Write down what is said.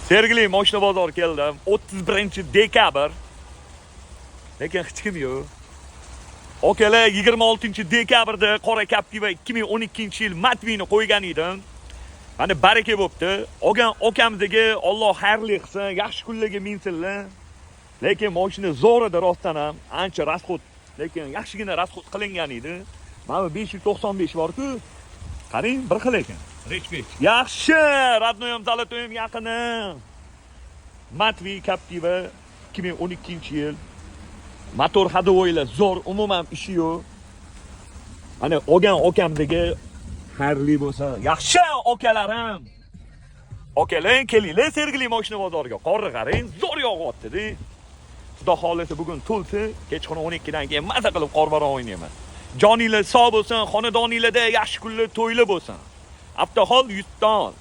Sergeli moshina bozor keldim. 31 dekabr. Lekin hech kim yo'q. Akalar, 26 dekabrda qora Captiva 2012-yil Matvini qo'ygan edim. Mana, baraka bo'pti. Olgan akamizga Alloh xayrli qilsin, yaxshi kunlarga minsinlar. Lekin mashina zo'r edi rostdan ham, ancha расход, lekin yaxshigina расход qilingan edi. Mana bu 595 bor-ku. Qarang, bir xil ekan. Rechbek. Yaxshi, родной im, золотой im, yaqinim. Matvi Captiva 2012-yil. Motor, ходовой lar zo'r, umuman ishi yo'q. Mana, olgan akamdagi xayrli bo'lsin. Yaxshi, akalarim. Akalar, kelinglar Sergeli mashina bozoriga. Qorni qarang, zo'r yog'yapti-da. Xudo xohlasa, bugun to'lsa, kechqurun 12 dan keyin maza qilib qorboron o'ynayman. Joninglar sog' bo'lsin, xonadoninglarda yaxshi kunlar, to'ylar bo'lsin. Avtohol Yuzton.